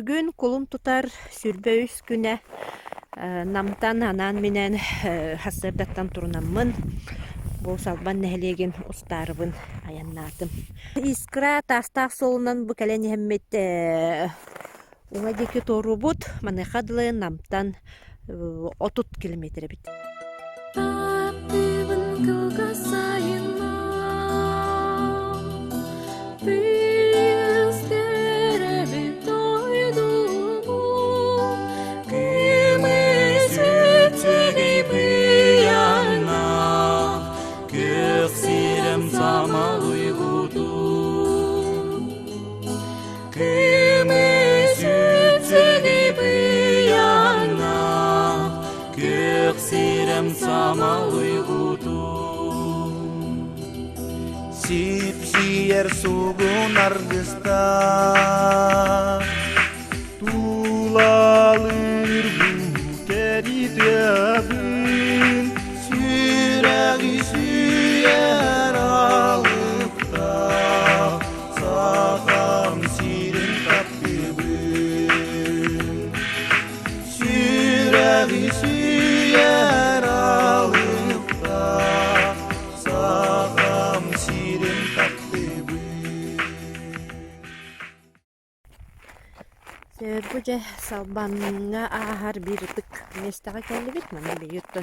Бүгүн кулун тутар 23 күнэ Намтан анаан-минээн сарсыардаттан турунаммын бу Салбан нэһилиэгин устаарыбын айаннаатым. Искра таастаах суолунан бу кэлэн иһэммит уҥа диэки туоруубут, маныаха дылы Намтан 30 километр эбит. Таптыыбын кылгас сайыннар, Тыас тэрэбит дойдубу, Кымыс үтсүнүй быйаҥнаах, Күөх сирэм самал уйгутун. Кымыс үтсүнүй быйаҥнаах, Күөх сирэм самал уйгутун. Сипсийэр сугун аргыстаах, Тулалыыр бу кэритиэбин, Сүрэҕи сүүйэр алыптаах, Сахам сирин таптыыбын. Сүрэҕи сүүйэр алыптаах, Сахам сирин таптыыбын. Бу дьэ Салбаҥҥа ааһар биир ытык миэстэҕэ кэллибит. Манна биһиги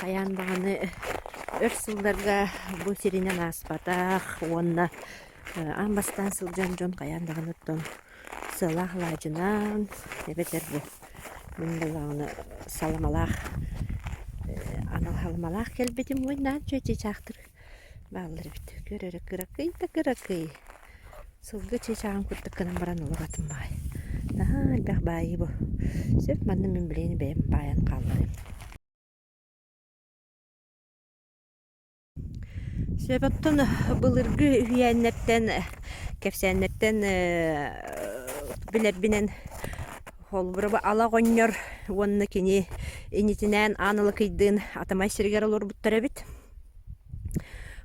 хайаан даҕаны өр сылларга бу сиринэн ааспатах уонна аан бастаан сылдьан дьон хайаан даҕаны оттон сыалаах алаадьынан эбэтэр бу мин буоллаҕына саламалаах анал саламалаах кэлбитим уонна чэ чыычаахтар бааллар эбит. Көр эрэ кыракый да кыракый Сылгы чыычааҕын курдук гынан баран олох атын баай. Наһаа элбэх баайыы бу. Сөп манна мин билигин бэйэм баайан хаалларым. Сөп оттон былыргы үһүйээннэртэн, кэпсээннэртэн билэрбинэн холобура бу Ала оҕонньор уонна кини инитинээн Аан Алакыйдыын Атамай сиригэр олорбуттар эбит.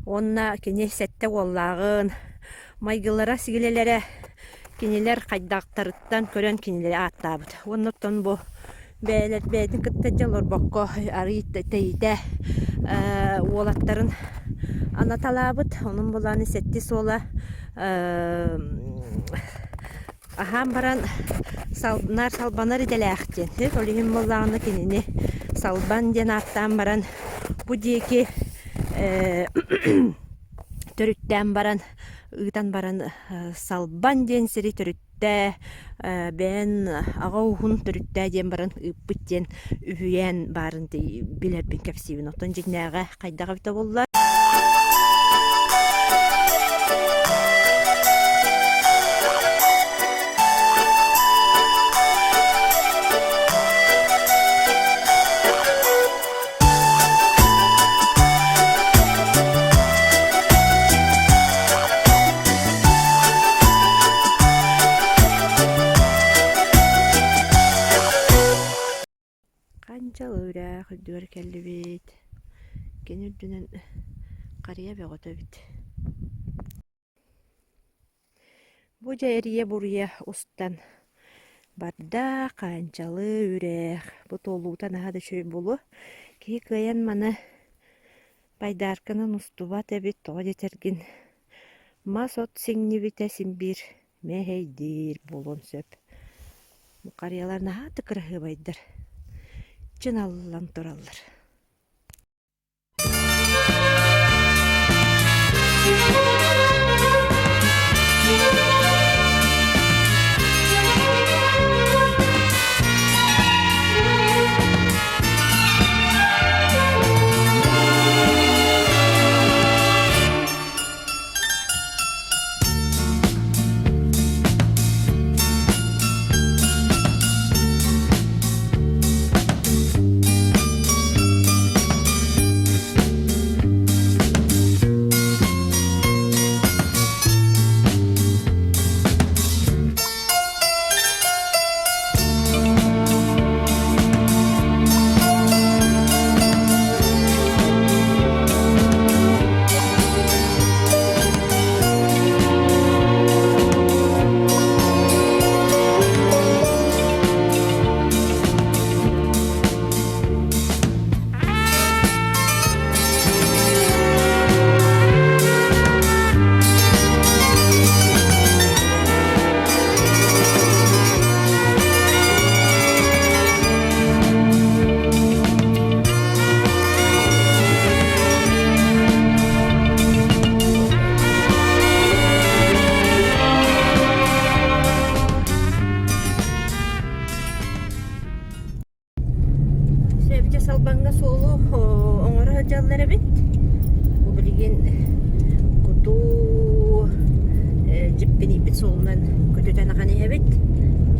Уонна кини сэттэ уоллааҕын, майгылара сигилэлэрэ кинилэр хайдахтарыттан көрөн кинилэри ааттаабыт. Уонна оттон бу бэйэлэр бэйэтин кытта дьэ олорбокко арыый тэйитэ уолаттарын анаталаабыт. Онон булааны сэттис уола Аһаан баран наар салбанар идэлээх диэн. Ол иһин буоллаҕына кинини Салбан диэн ааттаан баран бу диэки төрүттээн баран ыытан баран Салбан диэн сири төрүттээ бэйэн аҕа ууһун төрүттээ диэн баран ыыппыт диэн үһүйээн баарын билэрбин кэпсиибин. Оттон дьиҥнээҕэ хайдах эбитэ буолла? Ханчал үрээх үрдүгэр кэллибит. Кини үрдүнэн харыйа бөҕөтө эбит. Бу дьэ эрийэ-буруйа устан барда Хаанчалы үрэх. Бу туолуута наһаа да үчүгэй буолуо. Киһи кыайан маны байдаарканан устубат эбит, тоҕо диэтэргин мас-от сиҥнибитэ син биир мэһэйдиир буолуон сөп. Харыйалар наһаа да кыраһыабайдар, чыналлан тураллар. Салбаҥҥа суолу оҥоро сылдьаллар эбит. Бу билигин кутуу дьиппинийбит суолунан көтүтэн ахан иһэбит.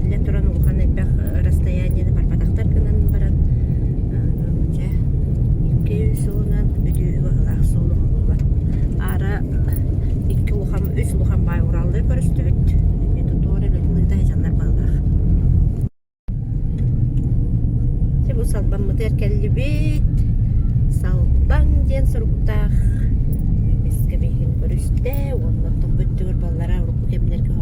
Биллэн туран улахан элбэх расстояниены барбатахтар гынан баран чэ 2 суолунан бүтүүһү баһылаах суол оҥоһуллар. Аара икки улахан, үс улахан баай Ураллары көрүстүбүт. Эмиэ тутуур эбэтин ыыта сылдьаллар баһылаах. Дьэ бу Салбаммытыгар кэллибит. Салбаҥ диэн суруктаах эмискэ миигин көрүстэ уонна оттон бүттүгэр баллара урукку кэмнэргэ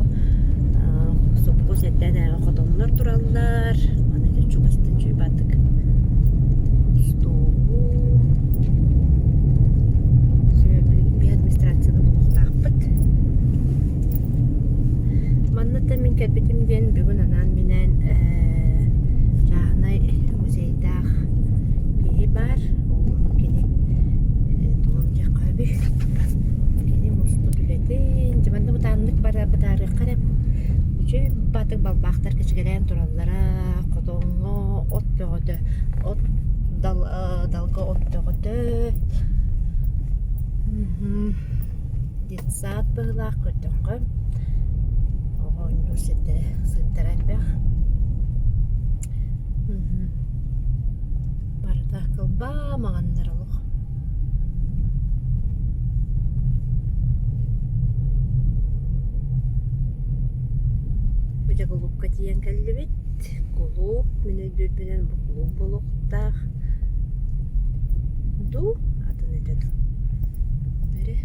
сопхуос эрдэнээҕи хотоннор тураллар. Аны дьэ чугастан чуйбатык столу билигин администрацияны булуохтаахпыт. Манна да мин кэлбитим диэн бүгүн анаан-минээн чааһынай музейдаах киһи баар. Ол кини тугун диэххэ сөбүй? Кини муспут үлэтин, дьэ манна бытааннык бара бытаарыахха эрэ үчүгэй баатык балбаахтар кэчигирээн тураллара, хотоҥҥо от бөҕөтө, от дал далга от бөҕөтө. Детсад быһыылаах көрдөххө, оҕо оонньуур сирдэрэ, сыттара элбэх. Барыта кылбаа маҥаннар олох. Бу дьэ кулуупка тиийэн кэллибит. Кулууп, мин өйдүүрбүнэн бу кулууп буолуохтаах дуу, атын этэ дуу. Эрэ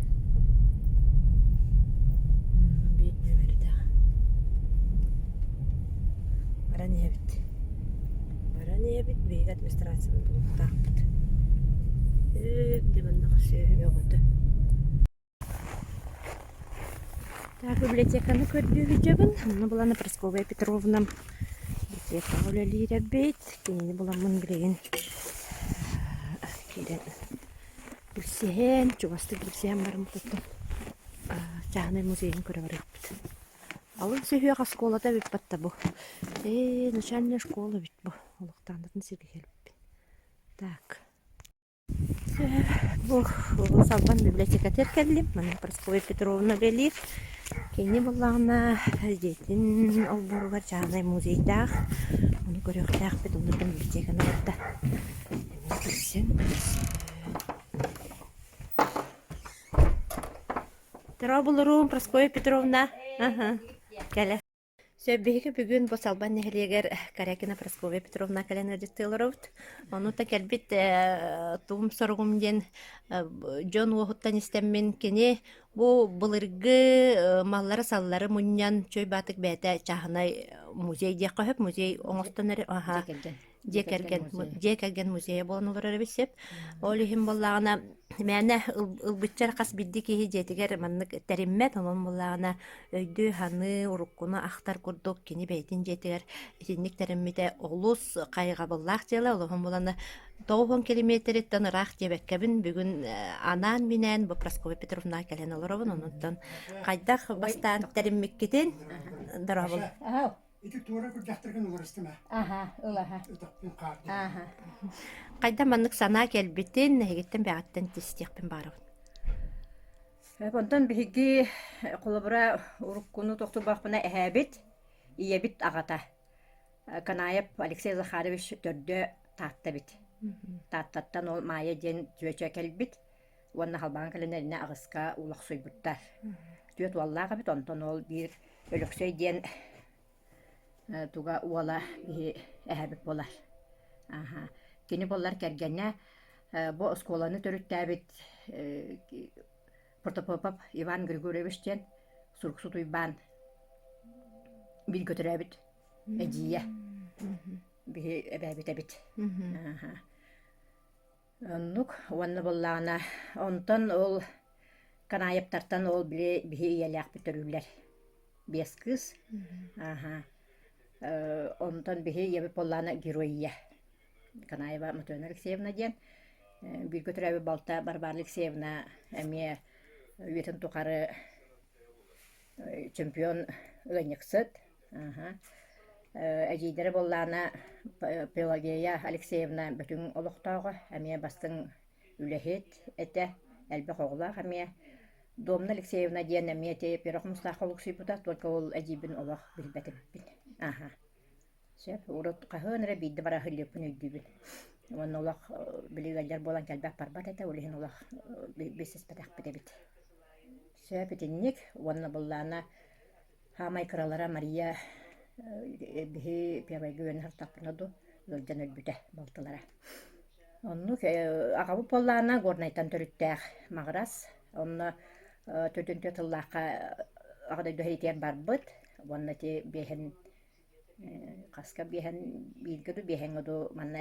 биир нүөмэрдээх. Баран иһэбит. Баран иһэбит, биһиги администрацияны булуохтаахпыт. Ээ, дьэ манна сүөһү бөҕөтө. Так, библиотеканы көрдүү сылдьабын. Онно булан Прасковья Петровна библиотекаҕа үлэлиир эбит. Кинини буламмын билигин киирэн билсиһэн, чугастык билсиһэн барыммытыттан чааһынай музейын көрө барыахпыт. Алын сүһүөх оскуолата эбит батта бу. Ээ, начальная школа эбит бу. Олохтооннотун сиргэ кэлбиппин. Так. Бу Салбан библиотекатыгар кэллим. Манна Прасковья Петровна үлэлиир. Кини буоллаҕына дьиэтин олбуоругар чааһынай музейдаах. Ону көрүөхтээхпит, онно библиотеканы кытта эмиэ билсэн Дорооболоруум, Прасковья Петровна. Аха, кэлэ. Сөп, биһиги бүгүн бу Салбан нэһилиэгэр Корякина Прасковья Петровна кэлэн ыалдьыттыы олоробут. Ону та кэлбит тугум соругум диэн дьон уоһуттан истэммин кини бу былыргы маллары-саллары мунньан чөй баатык бэйэтэ чааһынай музей диэххэ сөп, музей оҥостон эрэ аха дьиэ кэргэн дьиэ кэргэн музейа буолан олорор эбит сөп. Ол иһин буоллаҕына мээнэ ылбыччар хас биирдии киһи дьиэтигэр маннык тэриммэт, онон буоллаҕына өйдүү-саныы, уруккуну ахтар курдук кини бэйэтин дьиэтигэр итинник тэриммитэ олус хайҕабыллаах дьыала. Олоһун буланы 90 километриттан ыраах диэбэккэбин бүгүн анаан-минээн бу Прасковья Петровна кэлэн олоробун. Онуттан хайдах бастаан тэриммиккитин дорообол. Ити туора күрдьэхтэргин уларыстым ээ. Аха, ылаха. Ытахпын хаардым. Аха. Хайда маннык санаа кэлбитин, эһигиттэн бэҕэттэн тистиэхпин баарабын. Онтон биһиги холобура уруккуну тохтубахпына эһээбит, ийэбит аҕата Канаев Алексей Захарович төрдө Таатта эбит. Тааттаттан ол Маайа диэн чүөчэ кэлбит уонна халбаҥа кэлэн эринэ аҕыска улахсуйбуттар. Түөрт уоллаах эбит, онтон ол биир Өлөксөй диэн туга уола биһи эһэбит буолар. Аха. Кини буоллар кэргэнэ бу оскуоланы төрүттээбит Протопопов Иван Григорьевич диэн суруксут Уйбаан бииргэ төрөөбүт эдьиийэ. Биһи эбээбит эбит. Аха. Оннук уонна буоллаҕына онтон ол Канаевтартан ол били биһи ийэлээхпит төрүүллэр биэс кыыс. Ааһа онтон биһи ийэбит буоллаҕына герой ийэ Канаева Матрена Алексеевна диэн. Бииргэ төрөөбүт балта Варвара Алексеевна эмиэ үйэтин тухары чемпион ыанньыксыт. Ааһа. Эдьиийдэрэ буоллаҕына Пелагея Алексеевна Бөтүҥ олохтооҕо, эмиэ бастыҥ үлэһит этэ, элбэх оҕолоох эмиэ. Домна Алексеевна диэн эмиэ ити Пера Хомустаахха олохсуйбута, только ол эдьиийбин олох билбэтимпин. Аха. Сөп, урут хаһыан эрэ биирдэ бара сылдьыбыппын өйдүүбүн. Уонна олох били ыалдьар буолан кэлбэт барбат этэ, ол иһин олох билсиспэтэхпит эбит. Сөп итинник уонна быллаана Хаамай кыралара Мария биһи первайга үөрэнэ сырыттахпына дуу ыалдьан өлбүтэ балтылара. Оннук аҕабыт буоллаҕына Горнайтан төрүттээх Маҕарас. Онно төрдүн тыллаахха Аҕа дойду сэриитигэр барбыт уонна ити биэһин хаска биэһэн бииргэ дуу биэһэҥҥэ дуу манна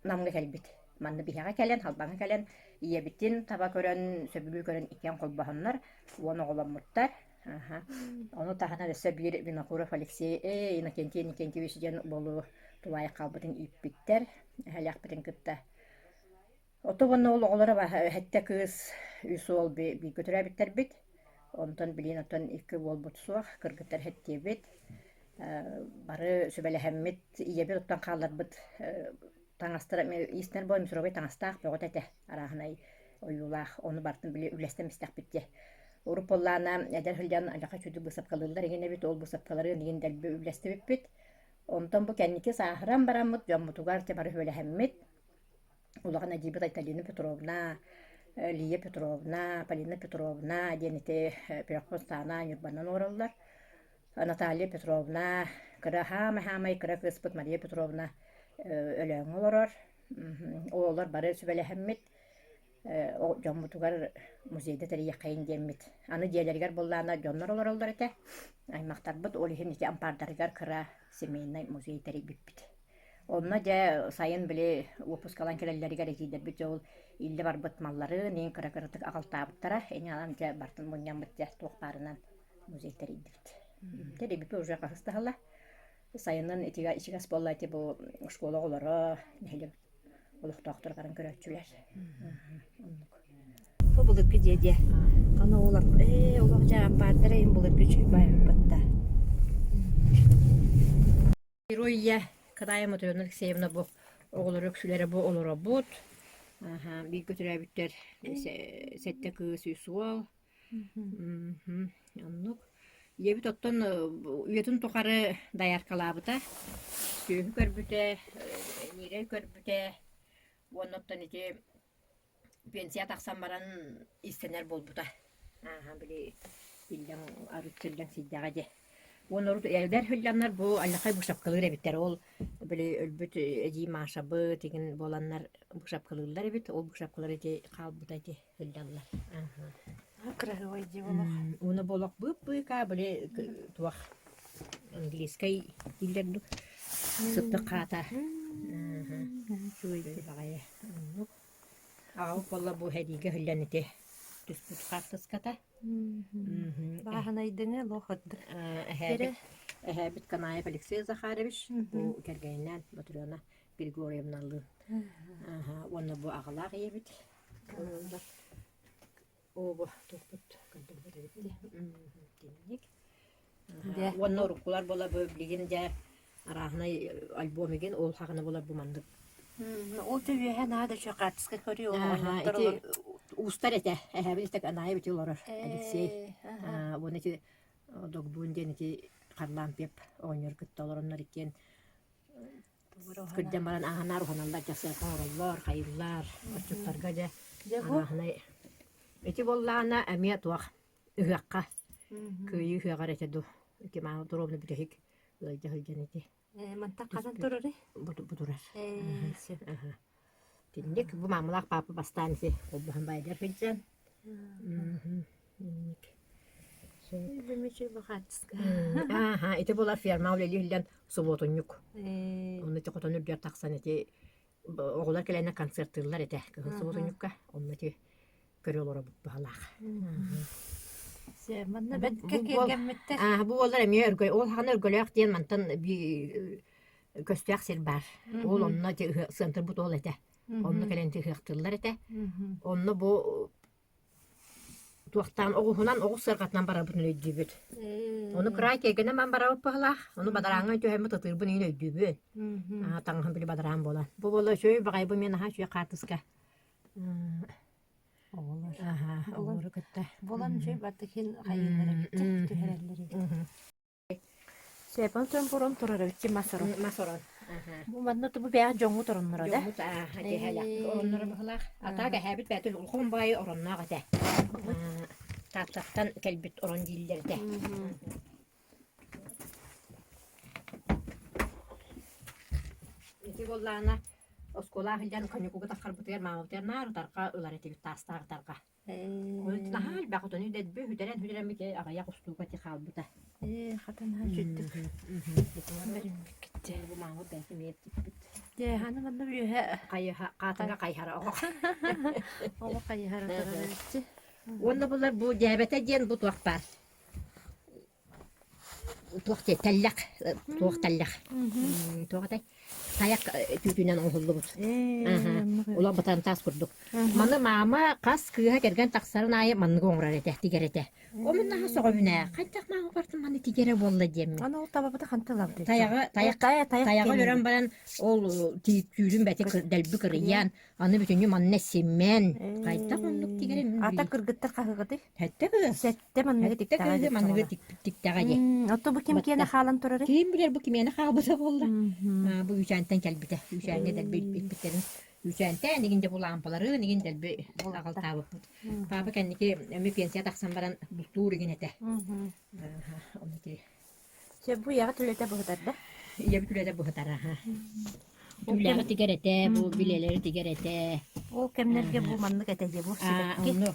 Намҥа кэлбит. Манна биһиэхэ кэлэн, Халбаҥҥа кэлэн ийэбитин таба көрөн, сөбүлүү көрөн иккиэн холбоһоннор уон оҕоломмуттар. Аха. Ону таһынан өссө биир Винокуров Алексей э, Иннокентий Иннокентьевич диэн уолу тулаайах хаалбытын ииппиттэр эһэлээхпитин кытта. Ото уонна ол оҕолоро сэттэ кыыс, үс уол бииргэ төрөөбүттэрбит. Онтон билигин оттон икки уолбут суох, кыргыттар сэттиэбит. Бары сүбэлэһэммит, ийэбит оттон хаалларбыт таҥастара иистэнэр буолан мусоровой таҥастаах бөҕөтө этэ арааһынай ойуулаах ону барытын били үллэстэн истэхпит дии. Урут буоллаҕына эдэр сылдьан адьаха үчүгэй быысапкалыыллар игин эбит ол быысапкалары игин дэлби үллэстибиппит. Онтон бу кэнники сааһыран бараммыт дьоммутугар дьэ бары сүбэлэһэммит улахан эдьиийбит Айталина Петровна, Лия Петровна, Полина Петровна диэн ити Петровна Саана Ньурбанан олороллор. Наталья Петровна, кыра хаамай-хаамай кыра кыыспыт Мария Петровна Өлөөҥҥө олорор. Оҕолор бары сүбэлэһэммит дьоммутугар музейда тэрийиэххэйин диэммит. Аны дьиэлэригэр буоллаҕына дьоннор олороллор этэ. Аймахтарбыт ол иһин ити ампаардарыгар кыра семейнай музей тэрийбиппит. Онно дьэ сайын били уоппускалаан кэлэллэригэр эдьиийдэрбит дьэ ол иллэ барбыт малларын иин кыра-кыратык аҕалтаабыттара. Ини аҕам дьэ бартын мунньаммыт дьэ туох баарынан музей тэрийдибит. Тэрийбиппит уже хаһыс да сыла. Сайынын итигэ ичигэс буолла ити бу школа оҕолоро, нэһилиэк олохтоохтор баран көрөөччүлэр. Оннук. Бу былыргы дьиэ дьиэ. Аны олох ээ олох дьэ ампаардара иһин былыргы үчүгэй баайбыт да. Герой ийэ Кыраайа Матрена Алексеевна бу оҕолоро үксүлэрэ бу олоробут. Аха, бииргэ төрөөбүттэр сэттэ кыыс, үс уол. Оннук. Ийэбит оттон үйэтин тухары дояркалаабыта, сүөһү көрбүтэ, ньирэй көрбүтэ уонна оттон ити пенсия тахсан баран иистэнэр буолбута. Ааһа били иллэҥ арыт иллэҥ сийдэҕэ дии. Уонна урут эдэр сылдьаннар бу аллахай быысапкалыыр эбиттэр. Ол били өлбүт эдьиий Машабыт игин буоланнар быысапкалыыллар эбит. Ол быысапкалар ити хаалбыта ити сылдьаллар. Кыраһыабай дии олох. Уонна бу олох быып-быыкаа били туох английскай дииллэр дуу сыттык хаата. Үчүгэй баҕайы. Оннук. Аҕабыт буолла бу сэриигэ иһиллэн ити түспүт хаартыската. Бааһынайдыҥы лох ордук. Эһээбит, эһээбит Канаев Алексей Захарович бу кэргэнинээн Матрена Григорьевналыын. Уонна бу аҕалаах ийэбит. Оо, бу туохпут көрдөрбөт эбит дии. Итинник. Дьэ. Уонна уруккулар буола бу билигин дьэ арааһынай альбом игин ол хаҕына буолар бу маннык Ол да үөһэ наһаа да үчүгэй хаартыска көрүү ол Аха, оҕонньоттор ити олор уустар этэ. Эһээбит итак Анаев ити олорор Алексей. Ээ, аха. Аа, уонна ити Догдуун диэн ити Харлампьев оҕонньор кытта олороннор иккиэн кырдьан баран ааһанаар уһаналлар дьахсыака оҥороллор, хайыыллар, отчуттарга дьэ Дьэ бу арааһынай ити буоллаҕына эмиэ туох ыһыахха кыайыы ыһыаҕар этэ дуу ити мааны туруобуна бүтэһик ыалдьа сылдьан ити Ээ, мантан ханан турарый? Бу, бу турар. Ээ, сөп. Итинник бу маамалаах паапа бастаан ити холбоһон баайдар сылдьан. Инник. Бу хаартыска. Ааха, ити буолар ферма үлэлииллэн субуотунньук. Ээ, Онно ити хотон үрдүгэр тахсан ити оҕолор кэлэннэр концертыыллар этэ кыһыл субуотунньукка. Онно ити көрө олоробут баһалаах. Сөп, манна бэрткэ киэргэммиттэр. Аа, бу буоллар эмиэ өргө ол хаҕана өргөлөөх диэн мантан көстөөх сир баар. Ол онно сыантырбыт ол этэ. Онно кэлэн ыһыахтыыллар этэ. Онно бу Туохтаан оҕуһунан оҕус сыарҕатынан барарбытын өйдүүбүт. Ону кыраай кэргэнэ ман барабыт быһылаах, ону бадарааҥҥа түһэммит ытыырбын иһин өйдүүбүн. Таҥаһым били бадараан буолан. Бу буола үчүгэй баҕайы бу мин наһаа үчүгэй хаартыска. Оҕолор. Аха, оҕолору кытта. Буолан үчүгэй бардык иһин хайыыллар эбит, түһэрэллэр эбит. Сөп, онтон бурун турар эбит мас орон. Мас орон. Бу манна бу бэйэҕэ дьоҥҥут оронноро да? Дьоммут ааха киэһэлээх оронноро быһылаах. Атаак эһээбит бэйэтэ улахан баайы оронноох этэ. Тааттаттан кэлбит орон дииллэр этэ. Ити буоллаҕына оскуола сылдьан каникулга таххарбытыгар маамабытыгар наар ытарҕа ылар этибит таастаах ытарҕа. Наһаа элбэх отону дэлби сүтэрэн-сүтэрэн аҕыйах устуука ити хаалбыта. Ээ, хатан наһаа үчүгдүк бэриммиккит. Бу мааммыт бэйэтэ эмиэ тикпит. Дьэ, аны манна үөһэ Хайыһа, хаатыҥа хайыһара оҕо. Оҕо хайыһара турар эбит. Уонна булар бу дьээбэтэ диэн бу туох баар. Туох диэ тэллэх, туох тэллэх. Туох этэй? Тайах түүтүнэн оҥоһуллубут. Улах батантаас курдук. Маны маама хас кыыһа кэргэн тахсарын аайы манныгы оҥорор этэ, тигэр этэ. Омун наһаа сөҕөбүн ээ. Хайдах маама бартын маны тигэрэ буолла диэммин. Аны ол табабыта хантан ылабыт? Тайаҕы тайах тайаҕы өлөрөн баран ол түүтүн бэти дэлби кырыйан Аны бүтүннүү манна симэн, хайдах оннук тигэрин мин Ата кыргыттар хаһыгыты? Сэттэ кыыс. Сэттэ манныгы Сэттэ кыыһы манныгы тиктэҕэ дии. Ото бу ким киэнэ хаалан турары? Ким билэр бу кимиэнэ хаалбыта буолла. Бу Үүчээнтэн кэлбитэ. Үүчээҥҥэ дэлби иппиттэрин Үүчээнтэн игин дьэ бу лаампаларын игин дэлби аҕалтаабыппыт. Папа кэнники эмиэ пенсия тахсан баран бултуур игин этэ. Ону ити Чэ, бу ийэҕит үлэтэ быһытар да? Ийэбит үлэтэ быһытар, аха. Түүлээҕи тигэр этэ, бу билэлэри тигэр этэ. Ол кэмнэргэ бу маннык этэ дии, бу сибэкки. Онну.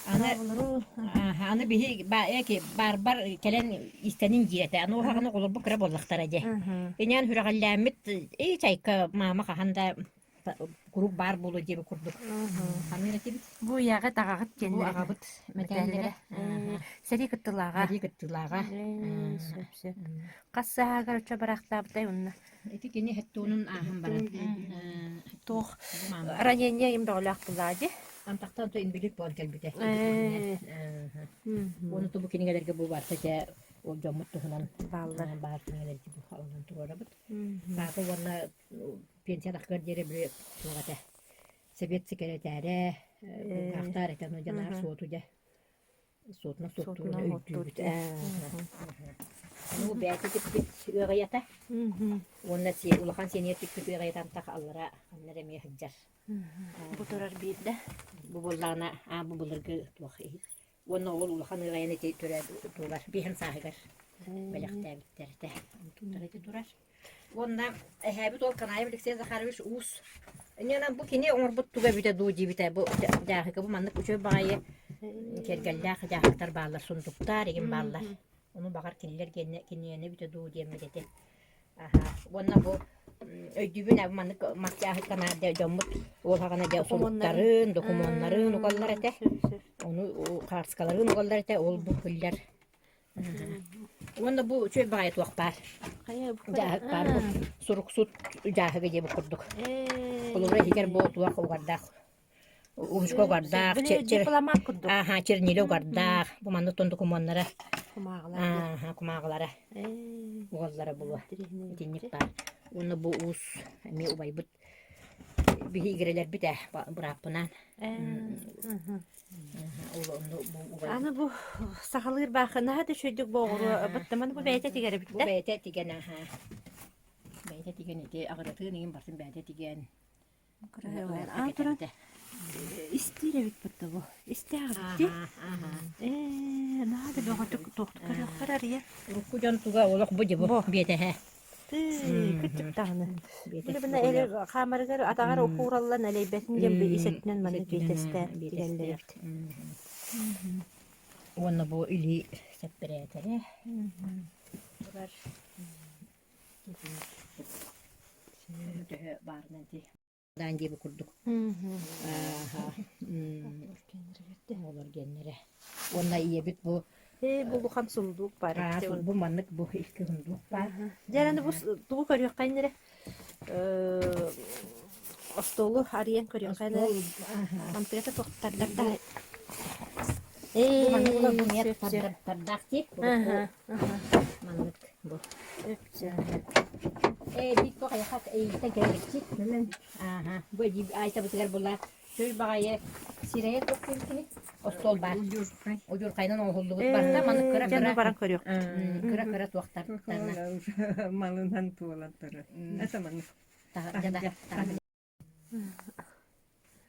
Аны, аны биһи эки барбар кэлэн истэнин диэтэ. Аны уһаҕаны оҕолорбут кыра буоллахтара дии. Инээн сүрэҕэллээммит ии чайка маама хаһан да куруук баар буолуо диэбит курдук саныыр этибит. Бу ийэҕит аҕаҕыт Бу диэннэрэ. аҕабыт мэтээллэрэ. Сэрии кыттыылааҕа. Сэрии кыттыылааҕа. Сөп сөп. Хас сааһыгар оччо бараахтаабытай онно? Ити кини хеттуунун ааһан баран. Туох ранение им бөҕөлөөх буллаа дии. Антахтан то инбилик буолан кэлбитэ. Уонна бу кинигэлэргэ бу барыта дьэ ол дьоммут туһунан бааллар. Баар кинигэлэргэ бу онон туруорабыт. Папа уонна пенсия тахсыар диэри били туох этэ сэбиэт сэкирэтээрэ булгаахтаар этэ ону дьанаар суоту дьэ суотунан суоттуурун өйдүүбүт ну бэйэтэ тикпит ыаҕайата уонна улахан сиэниэр тикпит ыаҕайата антах аллара ханна эрэ эмиэ сылдьар бу турар биирдэ бу буоллаҕына аа бу былыргы туох иһит Уонна ол улахан ыаҕайаны ити төрөөбүт биэһин сааһыгар бэлэхтээбиттэр этэ. Туттар ити турар. Уонна эһээбит уол Канаев Алексей Захарович уус. Инньэ бу кини оҥорбут туга эбитэ дуу диэбитэ. Бу дьааһыка бу маннык үчүгэй баҕайы киэргэллээх дьааһыктар бааллар, сундуктар игин бааллар. Ону баҕар кинилэр киниэнэ эбитэ дуу диэммит ити. Аха. Уонна бу өйдүүбүн ээ маннык мас дьааһыктанаар дьоммут уолаҕана дьэ суруктарын, докумуоннарын угаллар этэ. Ону хаарскаларын угаллар этэ, ол бу күллэр. Уонна бу үчүгэй баҕайы туох баар. Дьааһык баар бу суруксут дьааһыга диэбит курдук. Холобура иһигэр бу туох угардаах Ручка угардаах, дипломат курдук. Ааха, чернилэ угардаах. Бу маннык тон докумуоннара. Кумааҕылара. Ааха, кумааҕылара. Угаллара булуо. Итинник баар. Уонна бу уус эмиэ убайбыт биһи игирэлэрбит ээ бырааппынаан. Аны бу сахалыыр баахы наһаа да үчүгэйдик боҕуруо баттаманы бу бэйэтэ тигэр эбит Бу бэйэтэ тигэн аха. Бэйэтэ тигэн ити аҕырытыын игин бартын бэйэтэ тигэн Аан туран истиир эбит бутта бу. Истээх эбит дии. Ээ, наһаа да бөҕөтүк туохтук көрүөххэ арыйар. Урукку дьон туга олох бу дьыбы биэтэһэ. Тыы, кырдьык даҕаны. Били эле хаамарыгар атаҕар укуураллан элэйбэтин диэн бу ис өттүнэн маннык биэтэстээх тигэллэр эбит. Уонна бу илии сэппэрээтэрэ. Турар. Төһө баарынан ити даан диэбит курдук. Оҕолор геннэрэ. Уонна ийэбит бу Ээ, бу улахан сундуук баар. Бу маннык бу икки сундуук баар. Дьэ, аны бу тугу көрүөххэ иннирэ? Остуолу арыйан көрүөххэ иннирэ. Амтыгата туохтардар да. Бу маннык Ээ, улар бу миэт сөп сөп. тардар тардаах дии. Урукку Аха, аха. маннык бу. Сөп сөп. Ээ биир туох айахат эйиттэн кэлбиччи. Ааха. Бу эдии айтабытыгар була чөл баҕайы сирэйэ туох диэбиккиний? Остуол баар. Удьурхайынан оҥоһуллубут барыта маннык Ээ, дьэ, кыра-кыра ну баран көрүөхпүт. кыра-кыра туохтар Малынан туолан турар. Это маннык. Таһырдьа да.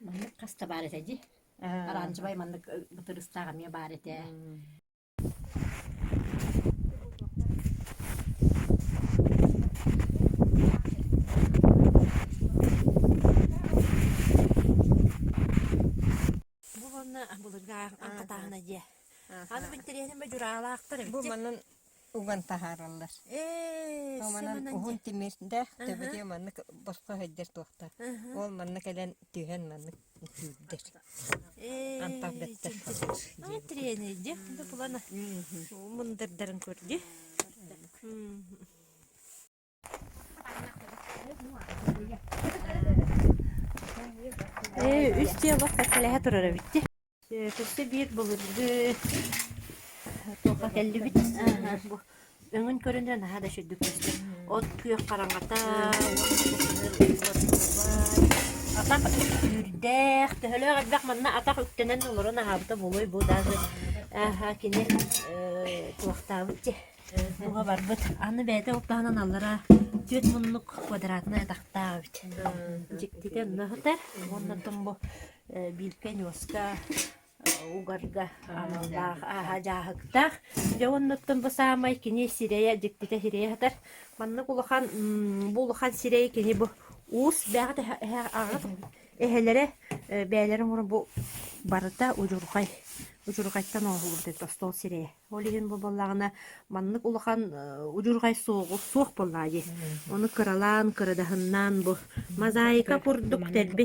Маннык хас да баар этэ дии. Оранжевай маннык бытырыстаах эмиэ баар этэ. Бу уонна былыргы аҥхатааһына дьиэ. Аны бу интэриэһинэй бу дьураалаахтар Бу эбит. манан уган таһаараллар. Ээ, Манан манан уһун дьиэ. тимирдээх төбөтүө маннык босхо сылдьар туохтаах. Ол манна кэлэн түһэн маннык түүрдэр. Антах Ээ, бэттэх А, тренер дьэ, да булана мындырдарын көрдү. Ээ, үс дьиэ олох кэккэлэһэ турар эбит дии. Өссө биир былыргы туохха кэллибит. Бу өҥүн көрүнэ наһаа да сүрдүк көстөр. От күөх хараҥата, атах үүрдээх, төһөлөөх элбэх манна атах үктэнэн олорон аһаабыта буолуой бу даже аха кини туохтаабыт дии. Туга барбыт. Аны бэйэтэ ол таһынан аллара түөрт муннук квадратнай атахтаах эбит. Дьиктитэ онно сытар. Уонна бу биилкэ ньуоска угарга аналлаах ааһа дьааһыктаах. Дьэ уоннаттан бу саамай кини сирэйэ дьиктитэ сирэйэ сытар. Маннык улахан бу улахан сирэйи кини бу уус бэҕэ эһэлэрэ бэйэлэрэ оҥорон бу барыта удьурҕай удьурҕайтан оҥоһуллубут эбит остуол сирэйэ. Ол иһин бу буоллаҕына маннык улахан удьурҕай суоҕу суох буоллаҕа дии. Ону кыралаан, кырадаһыннаан бу мозаика курдук дэлби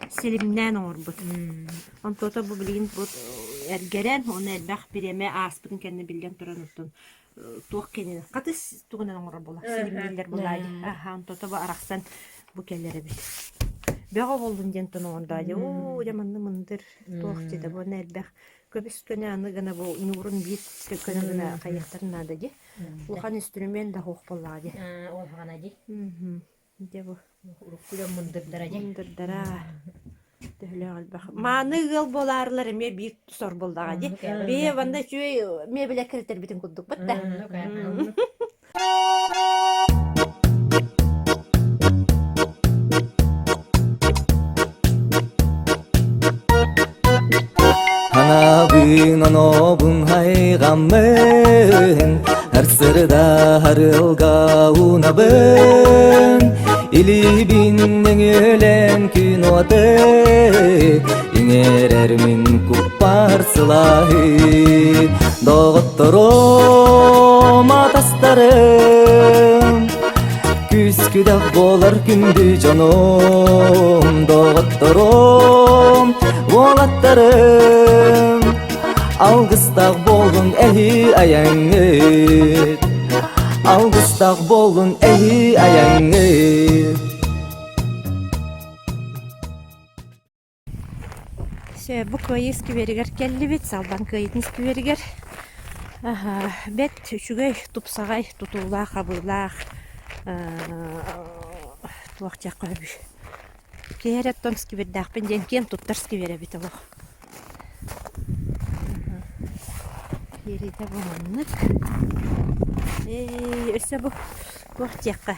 силимнээн оҥорбут. Онтуота бу билигин бу эргэрэн, уонна элбэх бириэмэ ааспытын кэннэ биллэн туран оттон туох кэннинэн хатыс тугунан оҥорор буолла силимнииллэр буоллаа дии аха онтото бу арахсан бу кэлэр эбит бөҕө буоллун диэн тон оҥордоо дии оо дьэ манны мындыр туох диэтэ бу элбэх көбүс көнө аны гына бу ньуурун биир көнө гына хайыахтарын наада дии улахан инструмент да суох буоллаҕа дии Ол хаҕана дии. Дьэ бу Урукку дьон мындырдара дии. Мындырдара төһөлөөх элбэх. Мааны ыал буолаарылар эмиэ биир сор буоллаҕа дии. Бэйэ ванна үчүгэй мебель киритэрбитин курдукпут да. Ханаабын онообун хайҕаммын Арсырда харылга унабын Илиибин нөҥүөлэн күн уоты Иҥэрэрмин куппар сылааһы Доҕотторум атастарым Күүс-күдэх буолар күндү дьонум, доҕотторум, уолаттарым. Алгыстаах буолун эһи айаҥҥыт, Алгыстаах буолун эһи айаҥҥыт. Все, бу Кыайыы скверигэр кэллибит, Салбаҥ Кыайыытын скверигэр. Аһа, бэрт үчүгэй, тупсаҕай, тутуулаах, абыылаах туох диэххэ сөбүй. Киһи эрэ оттон сквердээхпин диэн киэн туттар сквер эбит олох. Киириитэ бу маннык. Ээ, өссө бу туох диэххэ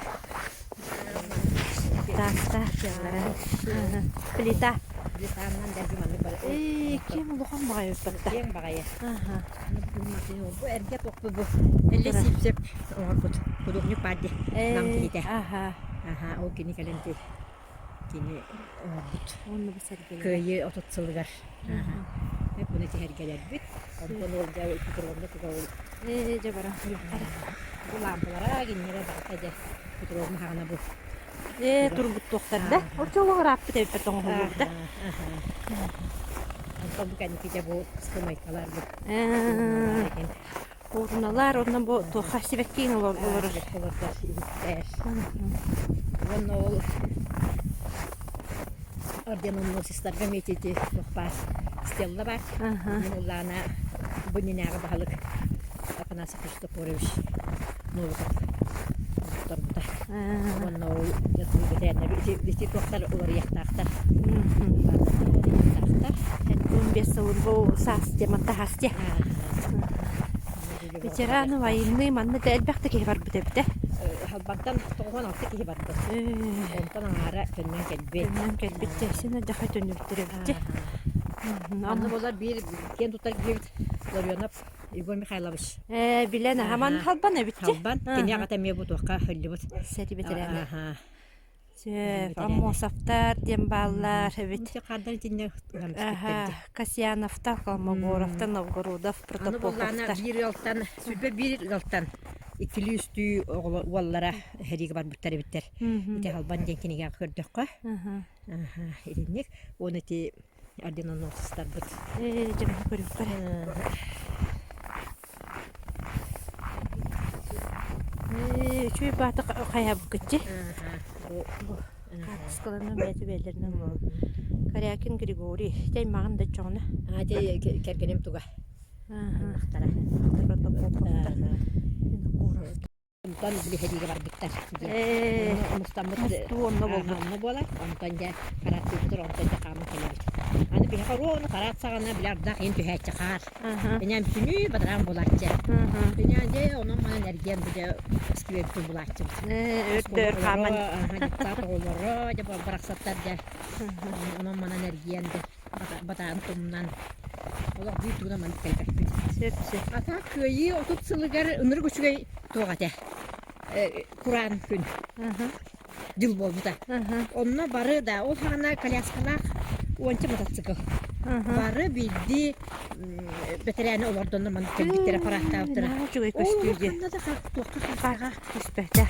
Таастаах дьаллара. Плита. Плитанан дэлби маннык бары. Ээ, киэҥ улахан баҕайы ырбатта. Киэҥ баҕайы. Аха. Бу эргэ туохпу бу. Элли Сипсеп оҥорбут художник баар дии. Нам киһитэ. Аха. Аха, ол кини кэлэн кини оҥорбут. Уонна бу сэргэлэр. Кыайыы 30 сылыгар. Буну тиһэргэлэрбит. Онтон ол дьэ Петровна туга ол Ээ, дьэ баран Бу лаампалара кинилэрэ барыта дьэ Петровна хаҕана бу. Ээ, турбуттуохтар да. Оччолоох ырааппыт эбиппэт оҥоһуллубута. Онтон бу кэнники дьэ бу ыскамыайкалар бу. Ээ, Ууруналар онно бу туохха сибэккиин олорор. Олордор иһиттэр. Уонна ол. Орденоносецтарга эмиэ туох баар стелла баар. Мин улаана бу иннинээҕи баһылык Афанасий Христофорович Новиков оҥотторбута. Уонна ол бэтэрээннэр ити туохтар уларыйыахтаахтар. Уларыйыахтаахтар. 15 сылын бу саас теман таһаас дии. Ветераны войны манна да элбэх да киһи барбыт эбит ээ. Халбантан 96 киһи барбыт. Онтон аҥаара төннөн кэлбит. Төннөн кэлбит син алдьархай төннүбүттэр эбит дии. Манна буолар биир киэн туттар киһибит Ларионов Егор Михайлович. Ээ, билэн аһаман халбан эбит дии. Халбан. Кини аҕата эмиэ бу туохха өллүбүт. Сэри бэтэрээнэ. Сөп, Аммосовтар диэн бааллар эбит. Хардар итиннэ Аха, Касьяновтар, Колмогоровтар, Новгородов, Протопоповтар. Биир ыалтан, сүрбэ биир ыалтан иккилии үстүү оҕолор уоллара сэриигэ барбыттар эбиттэр. Ити Халбан диэн кинигэҕэ көрдөххө. Аха, итинник. Уонна ити орденоносецтарбыт. Ээ, дьэ көрүөххэ. Ээ, үчүгэй баата хайаабыккытчы. Хаартыскаларынан бэйэтэ бэйэлэринэн олорон. Корякин Григорий, ити аймаҕын да чоҕуна. Аа, ити кэргэним туга. Аймахтара. Протопоповтар. Онтон билиһэриигэ барбыттар. Ээ, Мустаммыт мустуу онно буолбут. онно буолар. Онтон дьэ харааттыыбытыр, онтон дьэ хааман кэлэбит. Аны биһиэхэ оруобуна хараат саҕана били ардах иһин түһээччи хаар. Инээн бүтүнүү бадараан буолааччы. Инээн дьэ онон-манан эргиэн бу дьэ сквербитин булааччыбыт. Ээ, өрдөр хааман. Дьыктаат оҕолоро дьэ барахсаттар дьэ онон-манан эргиэн дьэ батаан тумнан олох биир тугунан маннык кэлбэппит. Сөп сөп. Ата кыайыы 30 сылыгар ынырык үчүгэй туох этэ кураан күн дьыл буолбута. Онно бары да ол саҕана коляскалаах уонча мотоцикл. Бары биирдии бэтэрээни олордонно маннык кэлбиттэрэ парааттаабыттара. Үчүгэй көстүү дии. Ханна да туохха хаартаҕа түспэтэх.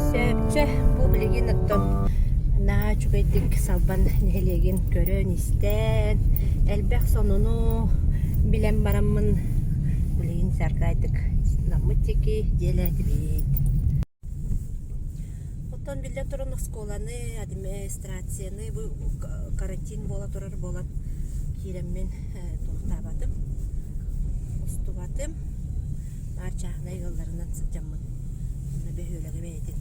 Сөпчө бу билигин оттон наһаа үчүгэйдик Салбан нэһилиэгин көрөн-истэн, элбэх сонуну билэн бараммын билигин саргайдык наммыт диэки дьиэлээтибит. Оттон биллэн туран оскуоланы, администрацияны бу карантин буола турар буолан киирэммин туохтаабатым, устубатым. Наар чааһынай ыалларынан сылдьаммын. Онно бөһүөлэги бэйэтин.